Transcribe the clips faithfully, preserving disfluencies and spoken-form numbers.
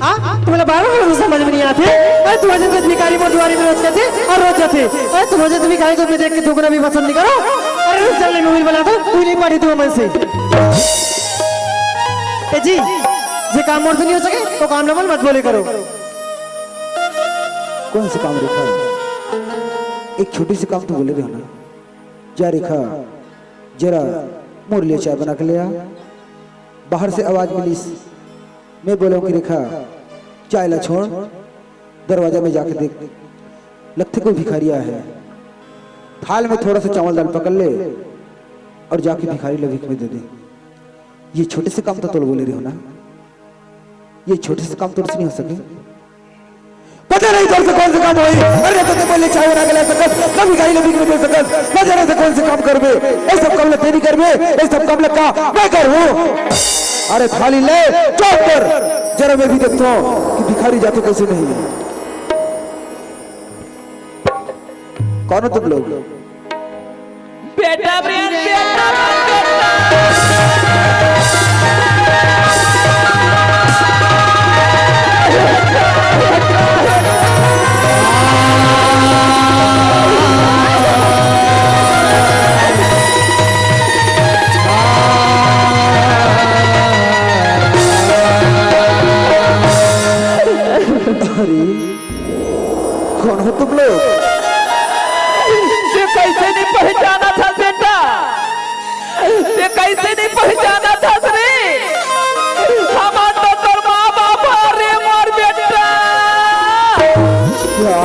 हाँ, तुम्हें बार बार समझ में नहीं आते। अरे, तुम्हारे जैसे भिखारी मोर दुआरे में रोज जाते और रोज जाते। अरे, तुम्हारे जैसे भिखारी को मैं देख के थूकना भी पसंद नहीं करो। अरे, चल, मैं मोबाइल बना दो, कोई नहीं पाड़ी तुम्हें मन से। ए जी, जे काम मोर से नहीं हो सके, तो काम ना बोल, मत बोले करो। कौन से काम रेखा? एक छोटी सी काम तो बोले रहे हो ना। जा रेखा, जरा मोर लिए चाय बना के ले आ। बाहर से आवाज मिलिस, मैं बोला कि रेखा, चाय ला छोड़, दरवाजा में जाके देख, लगथे कोई भिखारी आया है। थाल में थोड़ा सा चावल दाल पकड़ ले और जाके भिखारी ला भीख में दे दे। ये छोटे से काम तो तोल बोले रहे हो ना, ये छोटे से काम तोर से नहीं हो सके। पता नहीं तोर से कौन से काम होई। अरे तो पहले चाय बना के ला सकत, कभी गाड़ी ले भीख में दे सकत, न जाने से कौन से काम करबे। ये सब काम ला तेरी करबे, ये सब काम ला का मैं करूँ? अरे थाली ले, चौक कर, जरा मैं भी देखता हूँ कि भिखारी जाते कैसे नहीं है। कौन हो तुम लोग? बेटा बन, बेटा बन, बेटा। अरे, कौन हो तुम लोग? ते कैसे नहीं पहचाना था बेटा? ते कैसे नहीं पहचाना था रे? हमार तो तोर माँ बाप हरे मोर बेटा। क्या?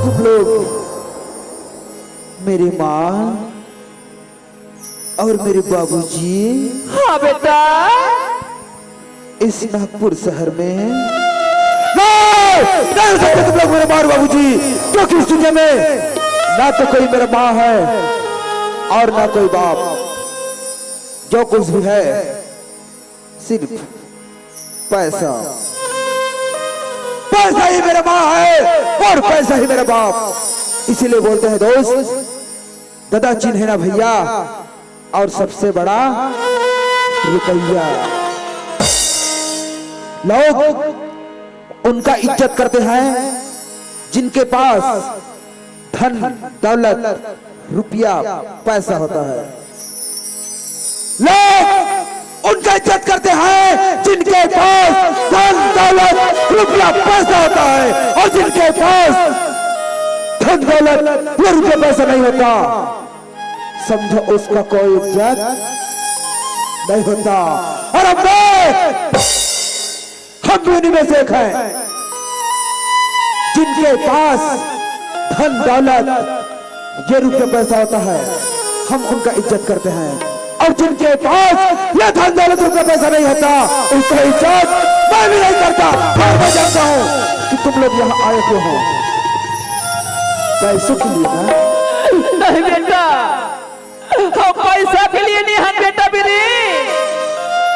तुम लोग मेरी माँ और मेरे बाबूजी? हाँ बेटा। इस नागपुर शहर में नहीं, नहीं हो सकते तुम लोग मेरे माँ और बाबूजी, क्योंकि इस दुनिया में ना तो कोई मेरा माँ है और ना कोई बाप। जो कुछ भी है सिर्फ पैसा। पैसा ही मेरा माँ है और पैसा ही मेरा बाप। इसीलिए बोलते हैं दोस्त, दादा चिन्हे ना भैया, और सबसे बड़ा रुपया। लोग उनका इज्जत करते हैं जिनके पास धन, दौलत, रुपया, पैसा होता है। लोग उनका इज्जत करते हैं जिनके पास धन, दौलत, रुपया, पैसा होता है, और जिनके पास धन, दौलत या रुपया, पैसा नहीं होता, समझो उसका कोई इज्जत नहीं होता। और अब मैं, हम भी उन्हीं में से एक हैं जिनके पास धन दौलत ये रुपया पैसा होता है, हम उनका इज्जत करते हैं, और जिनके पास ये धन दौलत रुपया पैसा नहीं होता, उसका इज्जत मैं भी नहीं करता। और मैं जानता हूँ कि तुम लोग यहाँ आए क्यों हो। पैसों के लिए ना? नहीं बेटा, हम पैसा के लिए नहीं हन बेटा बिरी,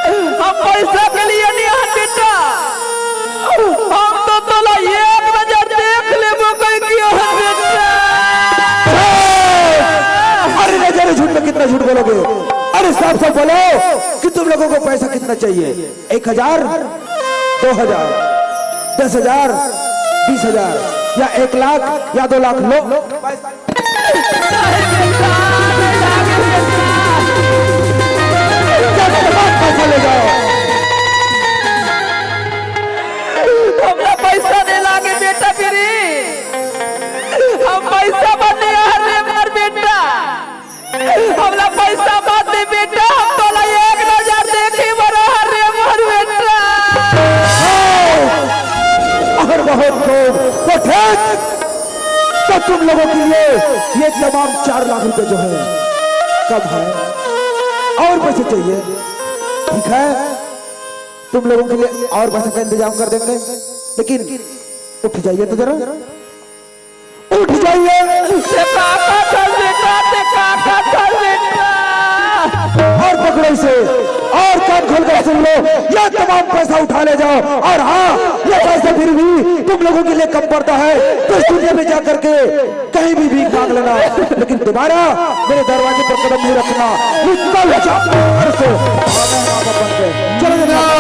हम पैसा के लिए नहीं हन बेटा। हम तो तोला एक नजर देख लेबो कह के हन बेटा। अरे नजर झूठ में कितना झूठ बोलोगे? अरे साफ साफ बोलो कि तुम लोगों को पैसा कितना चाहिए? एक हजार, दो हजार, दस हजार, बीस हजार या एक लाख या दो लाख लो। पैसा ले जाओ। हमरा पैसा दे लागे बेटा बिरी, हम पैसा बने हरे मार बेटा। हमला पैसा मत दे बेटा, हम तोला एक नजर देखे बरो हरे मोर बेटा। और बहुत खूब। तो ठीक, तो तुम लोगों के लिए ये तमाम चार लाख रुपए जो है, कम है, और पैसे चाहिए? ठीक है, तुम लोगों के लिए और पैसे का इंतजाम कर देंगे, लेकिन उठ जाइए तो जरा। उठ जाइए। ते काका चल बेटा, ते काका चल बेटा। और पकड़ो इसे, और कान खोलकर सुन लो, ये तमाम पैसा उठा ले जाओ। और हाँ, ये पैसा फिर भी तुम लोगों के लिए कम पड़ता है, तो इस दुनिया में जाकर के कहीं भी भीख मांग लेना, लेकिन दोबारा मेरे दरवाजे पर कदम नहीं रखना। निकल जा घर से। चलो जनाब।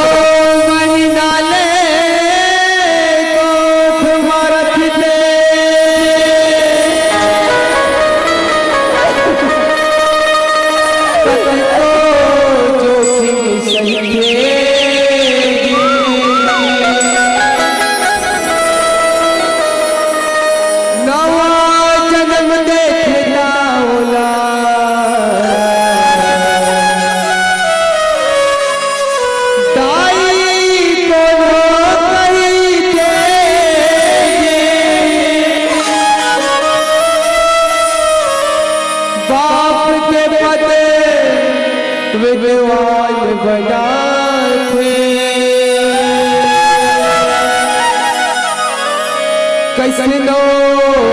कखनो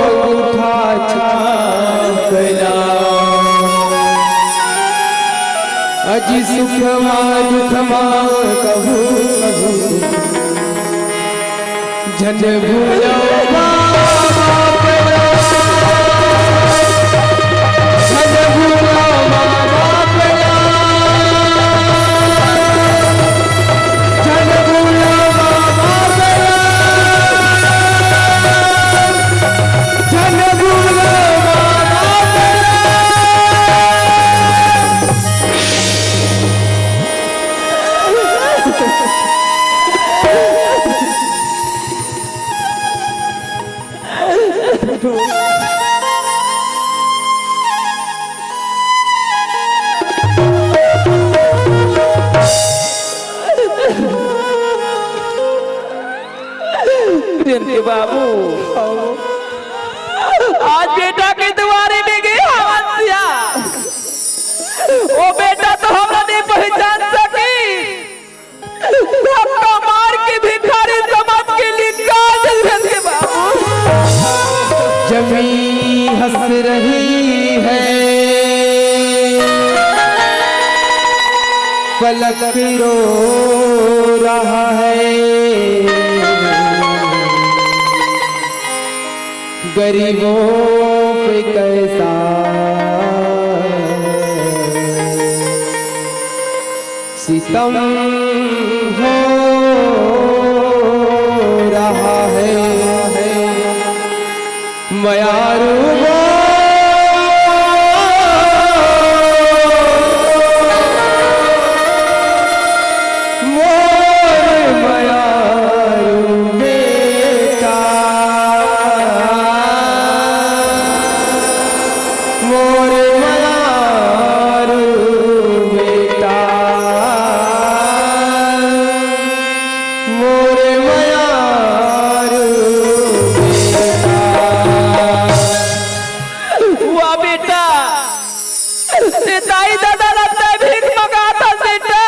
अंगूठा छाप ला। अजी सुखमा दुखमा कहूँ कहूँ झन भूलो माँ बाप ला। झन भूलो माँ बाप ला। झन भूलो माँ बाप ला। झन भूलो माँ बाप ला। प्रेम के बाबू, आज बेटा के दुआरे में गे हवन सिया। ओ बेटा तो हमरा नहीं पहचान सकी। धक्का मार के भिखारी समझ के निकाल दे प्रेम के बाबू। जमी हंस रही है, पलक रो रहा है, गरीबों पे कैसा सितम हो रहा है। मयारू वो मोर मयारू बेटा, मोर मयारू बेटा, मोर मयारू बेटा। वाह बेटा, ते दाई ददा ला तैं भीख मंगाथस बेटा।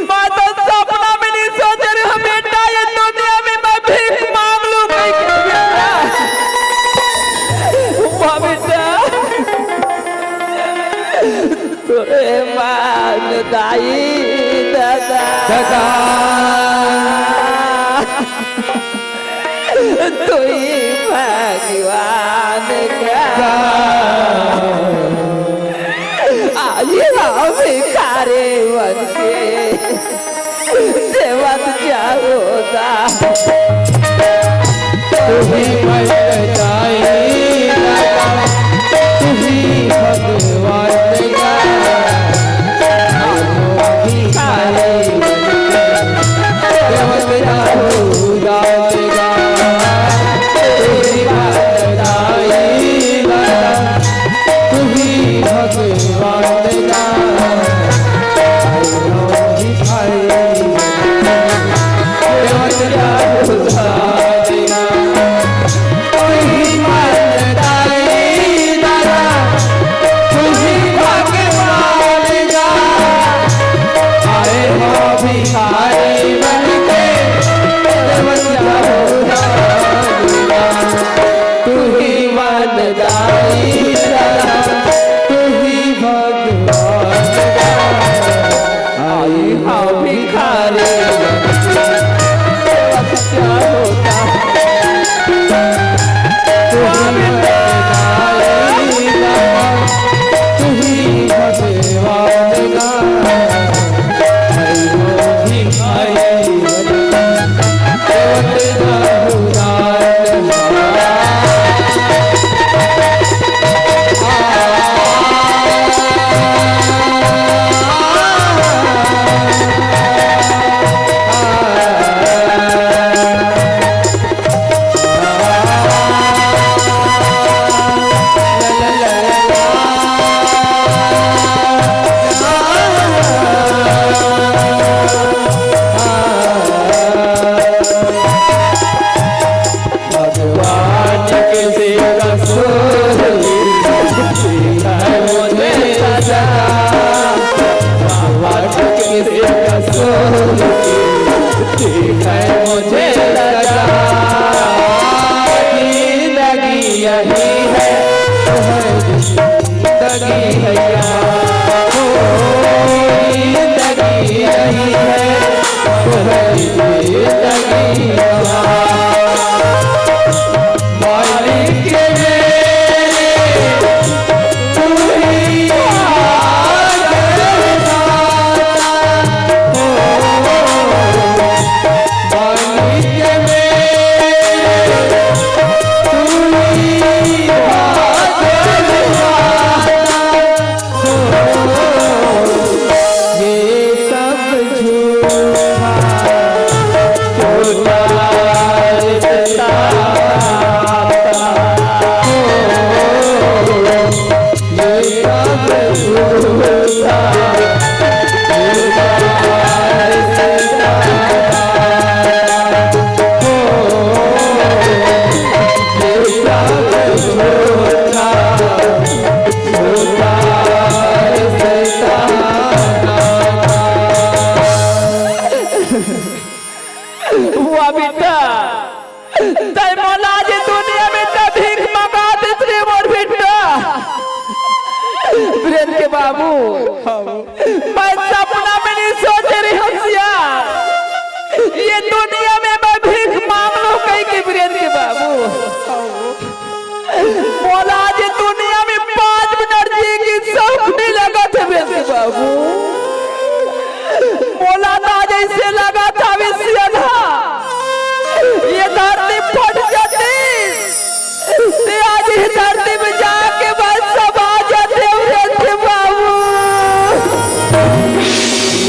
मैं तो सपना में नहीं सोचे रहेंव बेटा, ये दुनिया में मैं भीख मांग लूं कहिके बेटा। वाह बेटा, तोरे मांग दाई ददा। ददा। तू ही भगवान का। आज हम भिखारी बन के सेवत जाओ दा। तू ही मर जाई दादा, तू ही भगवान का। वाह बेटा, तैं मोला आज दुनिया में त भीख मंगात हस रे मोर बेटा। वीरेंद्र के बाबू, मैं सपना में नहीं सोचे रहेंव सिया, ये दुनिया में मैं भीख मांग लूं कहिके वीरेंद्र के बाबू। मोला आज दुनिया में पाँच मिनट जिए के शौक नहीं लगत हे वीरेंद्र के बाबू। मोला त आज अइसे लगत हवे सिया ना, ये धरती फट जातिस ते आज ये धरती में जाके बस समा जातेंव वीरेंद्र के बाबू।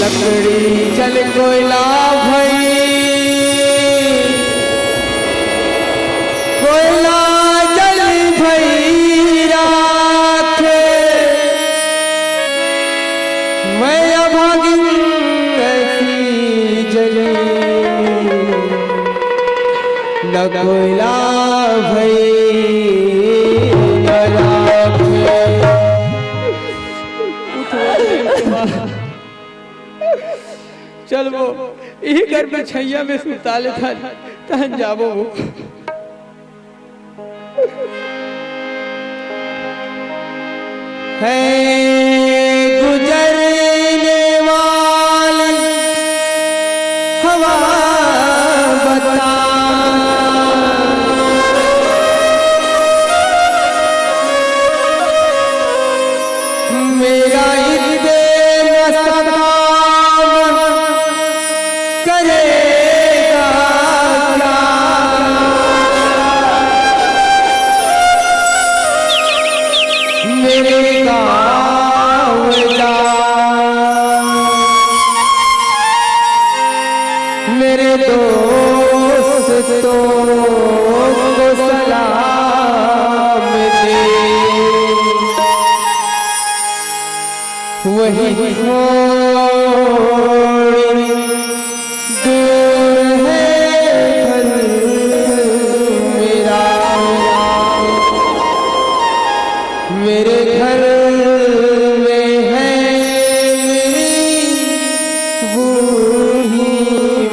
लकड़ी जल कोयला भई, कोयला जल भई राख, मैं अभागिन अइसी जली, न कोयला भई न राख। चल वो, इही घर में छैया में सुता लेथन, तहन जाबो वो। है गुजरने वाली हवा बता, मेरा इतने न सताम करेगा क्या? मेरे गाँव जा, मेरे दोस्तों को सलाम दे। वही थोड़ी दूर है घर मेरा, मेरे घर में है मेरी बूढ़ी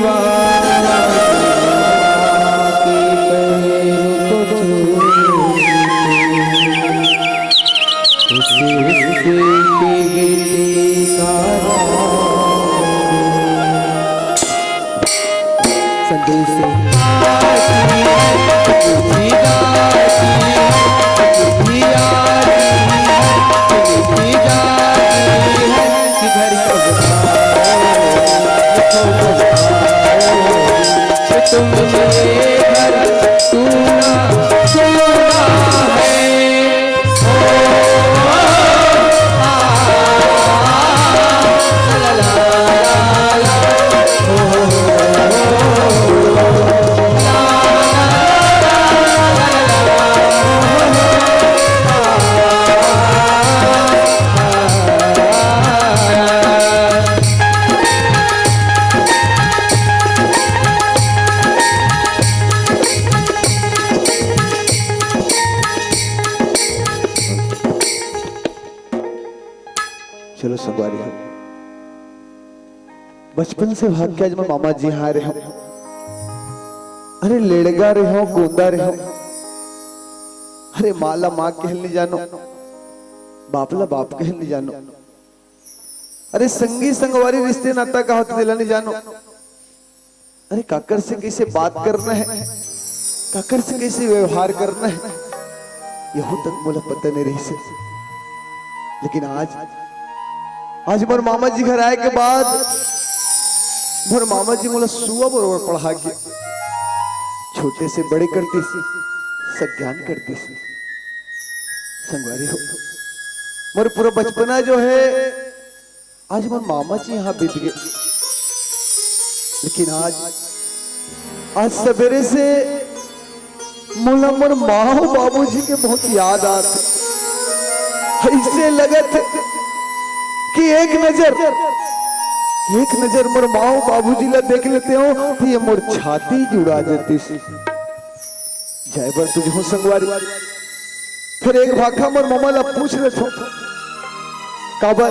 माँ के पैर को छू। उसके गीत का संदेश। तुमने घर सुना सुना है। चलो संगवारी हो, बचपन से भाग के आज मैं मामा जी यहाँ रहे हूँ। अरे लेड़गा रहे हूँ, गोंदा रहे हूँ। अरे माँ ला माँ कहल नहीं जानो, बाप ला बाप कहल नहीं जानो। अरे संगी संगवारी, रिश्ते नाता का होथे तेला नहीं जानो। अरे काकर से कैसे बात करना है, काकर से कैसे व्यवहार करना है, यहू तक मोला पता नहीं रहिस हे। लेकिन आज, आज मोर मामा जी घर आए के बाद मोर मामा जी मोला सुआ बरोबर पढ़ा के छोटे से बड़े कर दिस, सज्ञान कर दिस। संगवारी हो, मोर पूरा बचपना जो है आज मोर मामा जी यहाँ बीत गे। लेकिन आज, आज सवेरे से मोला मोर माँ अउ बाबूजी के बहुत याद आत हे। ऐसे लगत हे कि एक नजर, एक नजर मोर माँ अउ बाबूजी ला देख लेते हो तो ये मोर छाती जुड़ा जाती। जय बर तुझ हो संगवारी। फिर एक भाखा मोर ममा ला पूछ लेथों, काबर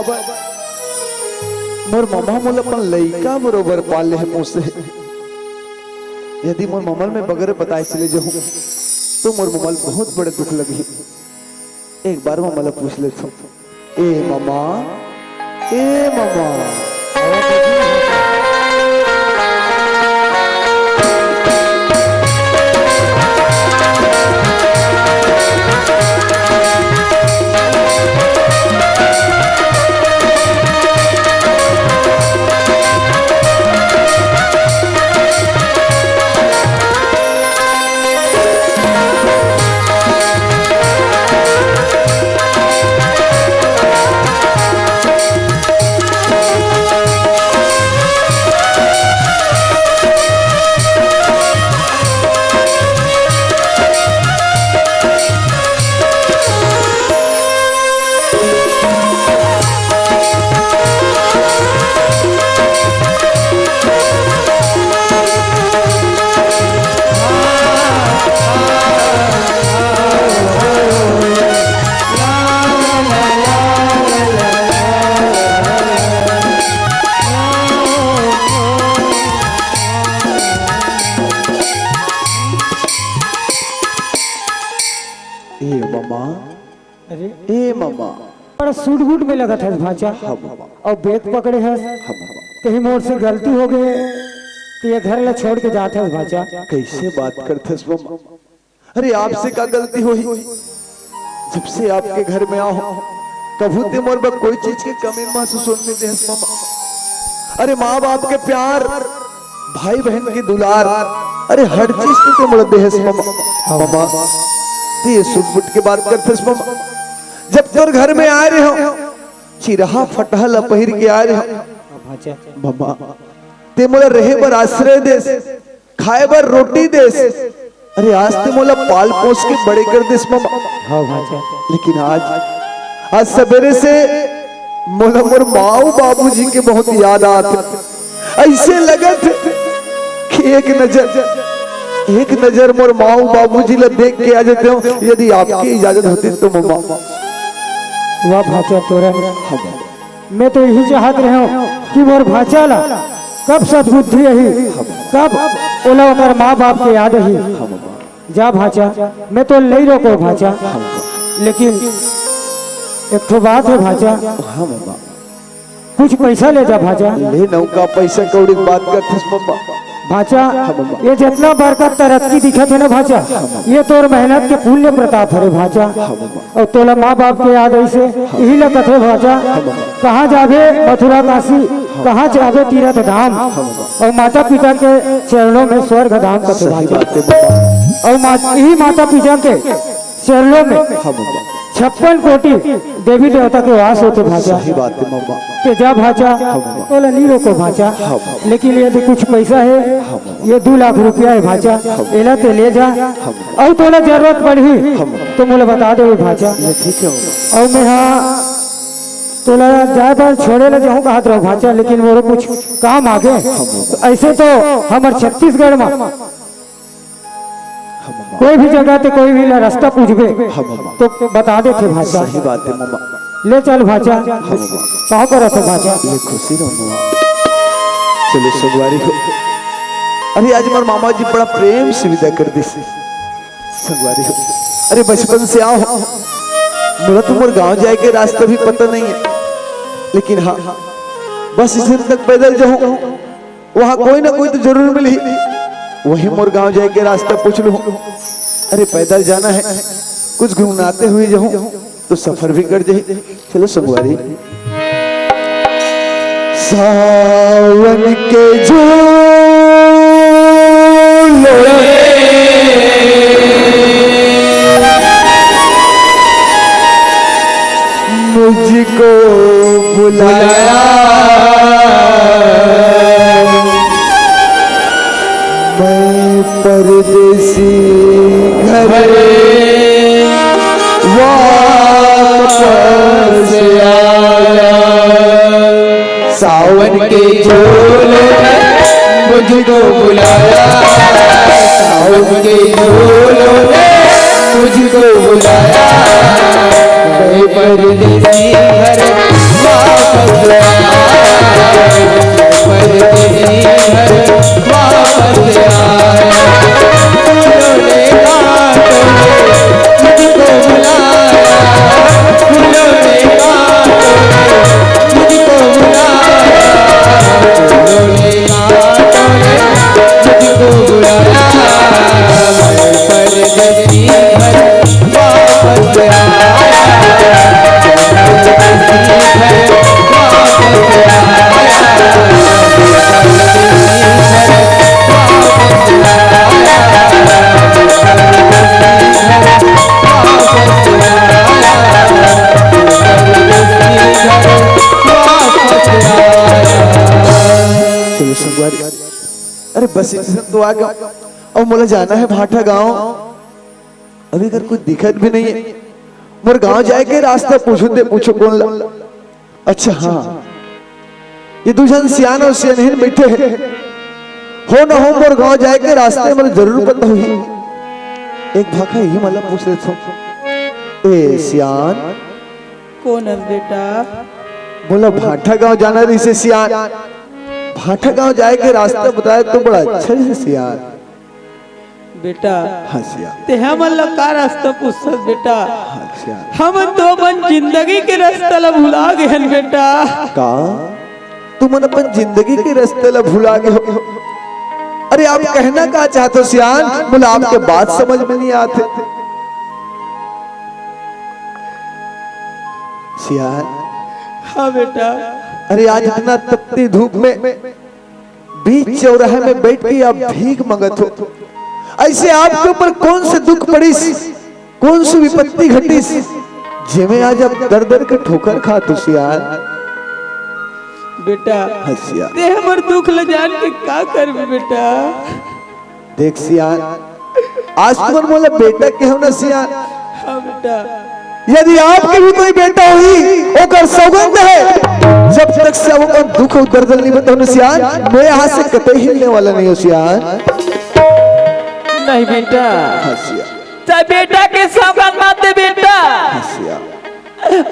मोर ममा मोला अपन लइका बरोबर पाले हे मोसे। यदि मोर ममा ल मैं बगैर बताए चले जाहूं, तो मोर ममा ल बहुत बड़े दुख लगही। एक बार ममा ला पूछ लेथों। ए ममा, ए ममा। ए ममा, अरे, ए ममा। बड़ा सूट बूट में लगत हस भांचा। हाँ ममा। अउ बैग पकड़े हस। हाँ ममा। कहीं मोर से गलती हो गए तो ये घर ला छोड़ के जात हस भांचा। कैसे बात करत हस ममा? अरे आपसे का गलती होही? जब से आपके घर में आए हों, कभू ते मोर बर कोई चीज के कमी महसूस होने दे हस ममा। अरे माँ बाप के प्यार, भाई बहन के दुलार, अरे हर चीज तो ते मोला दे हस ममा। ममा, ते ये सुट बुट के बात करत हस ममा। जब तोर घर में आए रहे हों, चिरहा फटहा ला पहिर के आए रहे हों। भांचा। ममा, ते मोला रहे बर आश्रय देस, खाए बर रोटी देस। अरे आज ते मोला पाल पोस के बड़े कर देस ममा। हाँ भांचा। लेकिन आज, आज सवेरे से मोला मोर माँ अउ बाबूजी के बहुत याद आत हे। ऐसे लगत हे कि एक नजर, एक नजर मोर माँ अउ बाबूजी ला देख के आ जाते हो, यदि आपकी इजाजत होती तो ममा। वाह भांचा तोरा। हाँ ममा। मैं तो यही चाहत रहे हों कि मोर भांचा ला कब सद्बुद्धि आही, कब ओला ओकर माँ बाप के याद आही। जा भांचा, मैं तो नहीं रोकों भांचा, लेकिन एक ठो बात हे भांचा, हाँ ममा। कुछ पैसा ले जा भांचा। ले नौका पैसा कौड़ी के बात करत हस ममा। भांचा, हाँ ममा। ये जितना बड़का तरक्की दिखत हे ना भांचा, हाँ ममा। ये तोर मेहनत के पुण्य प्रताप हरे भांचा। हाँ ममा। अउ तोला माँ बाप के याद आइसे, इही ला कथे भांचा। हाँ ममा। कहाँ जाबे मथुरा काशी, हाँ। कहाँ जाबे तीरथ धाम। हाँ ममा। अउ माता पिता के चरणों में स्वर्ग धाम कथे सही भांचा। बात हे ममा। अउ मा-, इही माता पिता के चरणों में हाँ ममा। छप्पन कोटि देवी देवता के वास होथे भांचा। सही बात हे ममा। ते जा भांचा, हाँ ममा। तोला नहीं रोकों भांचा। हाँ ममा। लेकिन यदि कुछ पैसा हे, हाँ ममा। ये दू लाख रुपया हे भांचा, हाँ ममा। एला ते ले जा। हाँ ममा। अउ तोला जरूरत पड़ही, हाँ ममा। तो मोला बता दे भांचा। ये ठीक हे ममा। अउ मैं हा तोला जाए बर छोड़े ला जाहूं कहत रहों भांचा, लेकिन मोरो कुछ काम आगे। हाँ ममा। तो ऐसे तो हमर छत्तीसगढ़ में हाँ ममा। कोई भी जगह ते कोई भी ला रास्ता पूछबे हाँ ममा। तो बता देथे भांचा। सही बात हे ममा। ले चल भांचा। हाँ ममा। का करत हो भांचा? ले खुशी रहो ममा। चलो संगवारी हो। अरे आज मोर मामा जी बड़ा प्रेम से विदा कर दिस। संगवारी हो। अरे बचपन से आए हों। मोला तो मोर गांव जाए के रास्ता भी पता नहीं हे। लेकिन हाँ, बस स्टैंड तक पैदल जाहूं, वहां कोई ना कोई तो जरूर मिलही। वही मोर गांव जाए के रास्ता पूछ लूं। अरे, पैदल जाना है, कुछ घुमनाते हुए जाहूं तो सफर भी कट जाही। चलो संगवारी। सावन के झूलों ने मुझको बुलाया, मैं परदेसी घर वापस आया। सावन के झूलों ने मुझको बुलाया, सावन के झूलों ने मुझको बुलाया, मैं परदेसी घर वापस आया, मैं परदेसी घर वापस आया। फूलों ने बातों ने मुझको बुलाया, फूलों ने बातों ने मुझको बुलाया, फूलों ने बातों ने मुझको बुलाया, मैं परदेसी घर वापस आया, परदेसी घर वापस आया। चलो संगवारी, अरे बस स्टेशन तो आ गया अउ मोला जाना है भाठा गांव। अभी अगर कोई दिखत भी नहीं है, मोर गांव जाए के रास्ता पूछो ते पूछो कोन ला। अच्छा हाँ, ये दू झन सियान अउ सियानहिन बैठे हे। हो ना हो मोर गांव जाए के रास्ता मोला जरूर पता होही। एक भाखा ही मोला पूछ लेथों। ए सियान। कोन हस बेटा? मोला भाठा गांव जाना रहिसे सियान। भाठा गांव जाए के रास्ता बताए तो बड़ा अच्छा रहिसे सियान। बेटा, हाँ सियान। ते हमन ला का रास्ता पूछथस बेटा? हाँ सियान। हमन तो अपन जिंदगी के रास्ता ला भुला गे हन बेटा। का? तुमन अपन जिंदगी के रास्ता ला भुला गे हो? अरे आप कहना का चाहत हो सियान? मोला आपके बात समझ में नहीं आत हे। सियान। हाँ बेटा। अरे आज इतना तपती धूप में बीच चौराहे में बैठ के आप भीख मंगत हो, ऐसे आपके ऊपर कौन से दुख पड़िस, कौन सी विपत्ति घटिस, जेमे आज आप दर दर के ठोकर खात हो सियान? बेटा, हाँ सियान। ते हमर दुख ल जान के का करबे बेटा? देख सियान, आज तुमन मोला बेटा कहो ना सियान। हाँ बेटा। यदि आपके भी कोई बेटा होही, ओकर सौगंध है, जब तक से ओकर दुख अउ दर्द नहीं बताओ ना सियान, मैं यहाँ से कतई हिलने वाला नहीं हूँ सियान। नहीं बेटा। हाँ सियान। ते बेटा के सौगंध मत दे बेटा। हाँ सियान।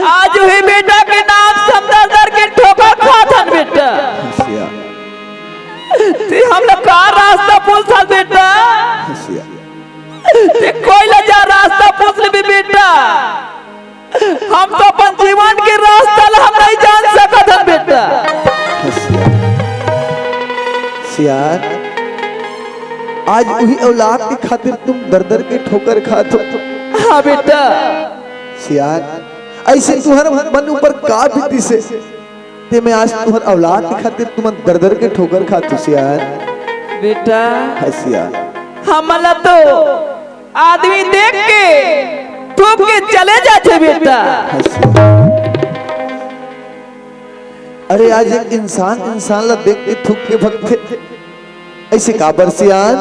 आज उही बेटा के नाम से हम दर दर के ठोकर खात हन बेटा। हाँ सियान। ते हमला का रास्ता पूछथस बेटा? हाँ सियान। ते कोई ला जा रास्ता पूछ लेबे बेटा। हम तो अपन जीवन के रास्ता ला हम नहीं जान सकत हन बेटा। हाँ सियान। सियान, आज उही औलाद के खातिर तुम दर दर के ठोकर खात हो। हाँ बेटा। सियान, ऐसे तुहर मन ऊपर का बीतिस हे, ते में आज तुहर औलाद के खातिर तुमन दर दर के ठोकर खात हो सियान। बेटा। हाँ सियान। हमला तो आदमी देख के थूक के चले जाथे बेटा। हाँ सियान। अरे आज एक इंसान इंसान ला देख के थूक के भगथे। ऐसे काबर सियान?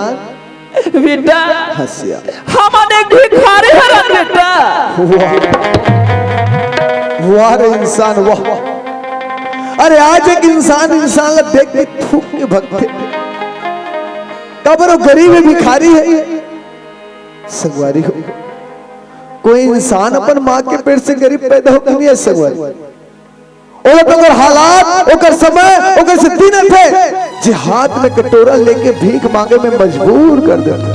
बेटा, हाँ सियान। हमन एक भिखारी हरन बेटा। वाह, वाह रे इंसान, वाह। अरे आज एक इंसान इंसान ला देख के थूक के भगथे। काबर वो गरीब हे, भिखारी हे। संगवारी हो, कोई इंसान अपन माँ के पेट से गरीब पैदा होके नहीं हे संगवारी। ओला तो ओकर हालात, ओकर समय, ओकर स्थिति न थे, जे हाथ में कटोरा लेके भीख मांगे में मजबूर कर देथे।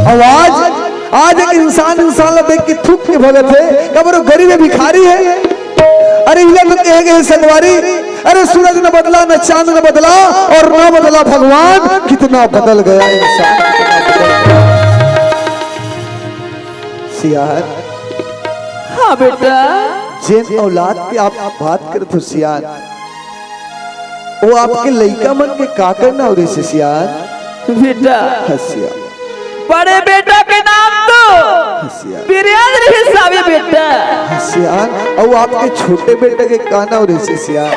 अउ आज, आज एक इंसान इंसान ला देख के थूक के भगत हे, काबर वो गरीब हे, भिखारी हे। अरे इला तो कहे गए हे संगवारी, अरे सूरज न बदला, न चांद न बदला, और न बदला भगवान। कितना बदल गया इंसान, कितना बदल गया। सियान। हाँ बेटा। जेन औलाद के आप बात करत हो सियान, वो आपके लइका मन के का करना हो रहिसे सियान? बेटा। हाँ सियान। बड़े बेटा के नाम तो हाँ सियान। वीरेंद्र हिसाबी बेटा। हाँ सियान। अउ आपके छोटे बेटा के का नाम रहिसे सियान?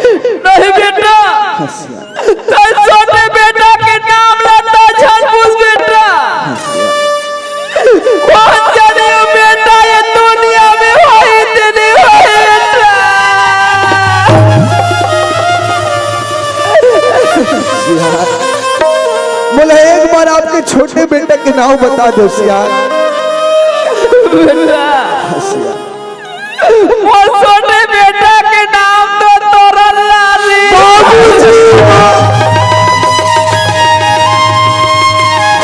नहीं बेटा। हाँ सियान। तो छोटे बेटा के नाम ला तो झन पूछ बेटा। हाँ सियान। कौन जाने वो बेटा ये दुनिया में होही कि नहीं होही बेटा। सियान, मोला एक बार आपके छोटे बेटा के नाम बता दो सियान। बेटा। हाँ सियान। मोर छोटे बेटा के नाम तो तोर लाली। बाबूजी।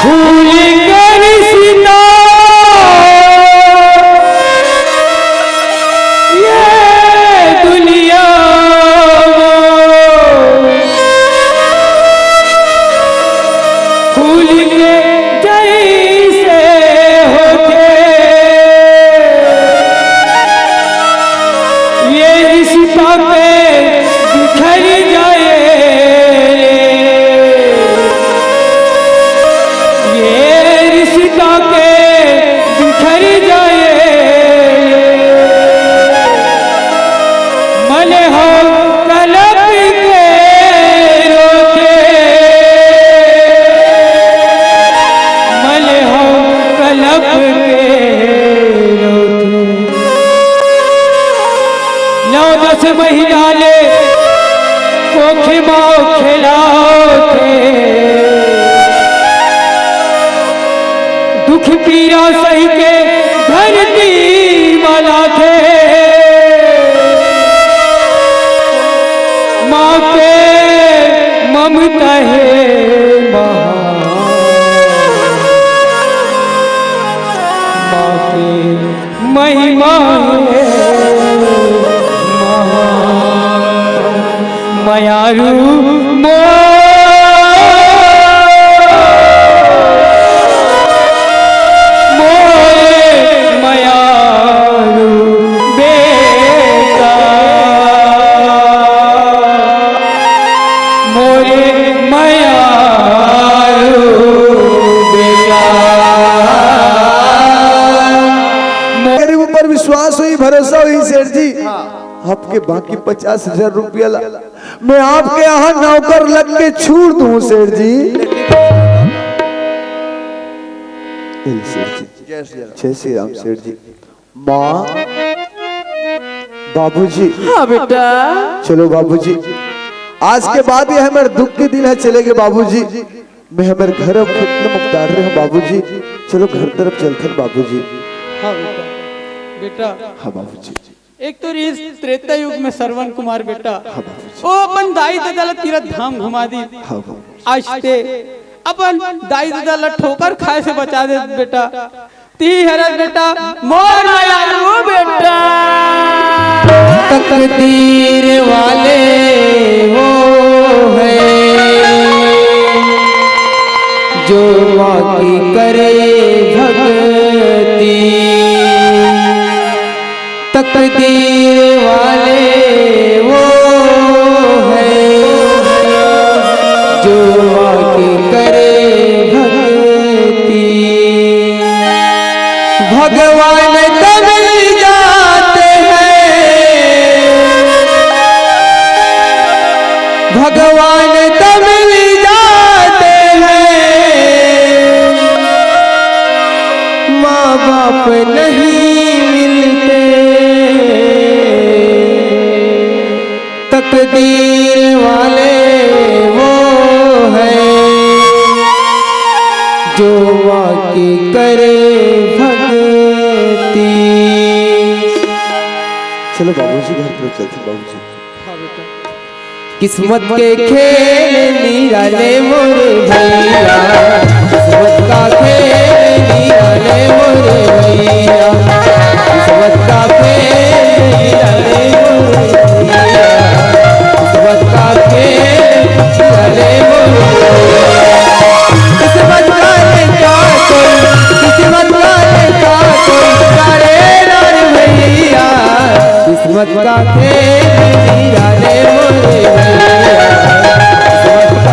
फूल के रिश्ता ये दुनिया में फूल के जैसे होथे, ये रिश्ता के बिखर जाए, ये रिश्ता के बिखर जाए। मन हो कलप के रोथे, मन हो कलप के रोथे। नौ दस महीना ले कोख माँ खेलाथे, दुख पीरा सही के धरती माँ लाथे। माँ के ममता हे महा, माँ के महिमा हे महा। मयारू मोर, मोर मयारू बेटा, मोर मयारू बेटा। मेरे ऊपर विश्वास होही, भरोसा होही सेठ जी। हाँ। आपके बाकी पचास हजार रुपया ला मैं आपके यहाँ नौकर लग के छूट दूँ सेठ जी। ए सेठ जी। जय श्री राम। जय श्री राम सेठ जी। माँ, बाबूजी। हाँ बेटा। चलो बाबूजी, आज के बाद ये हमर दुख के दिन हे, चले गे बाबूजी। मैं हमर घर अब खेत में मुख्तार रहे हूँ बाबूजी। चलो घर तरफ चलथन बाबूजी। हाँ बेटा। बेटा। हाँ बाबूजी। एक तो इस त्रेता युग में श्रवण कुमार बेटा, हाँ बाबूजी। वो अपन दाई ददा ला तीरथ धाम घुमा दी। हाँ बाबूजी। आज ते अपन दाई ददा ला ठोकर खाए से बचा दे बेटा। ती हरस बेटा, मोर मयारू बेटा। तकदीर वाले वो है जो माँ की करे भक्ति। तकदीर वाले वो है जो आके करे भक्ति। भगवान तब मिल जाते हैं, भगवान तब मिल जाते हैं, माँ बाप नहीं मिलते। तकदीर वाले वो है जो माँ की करे भक्ति। चलो बाबूजी घर तरफ चलते हैं, बाबूजी। हाँ बेटा। किस्मत के खेल निराले मोर भैया, किस्मत का खेल निराले मोर भैया, किस्मत का खेल निराले मोर भैया, किस्मत का बताथे।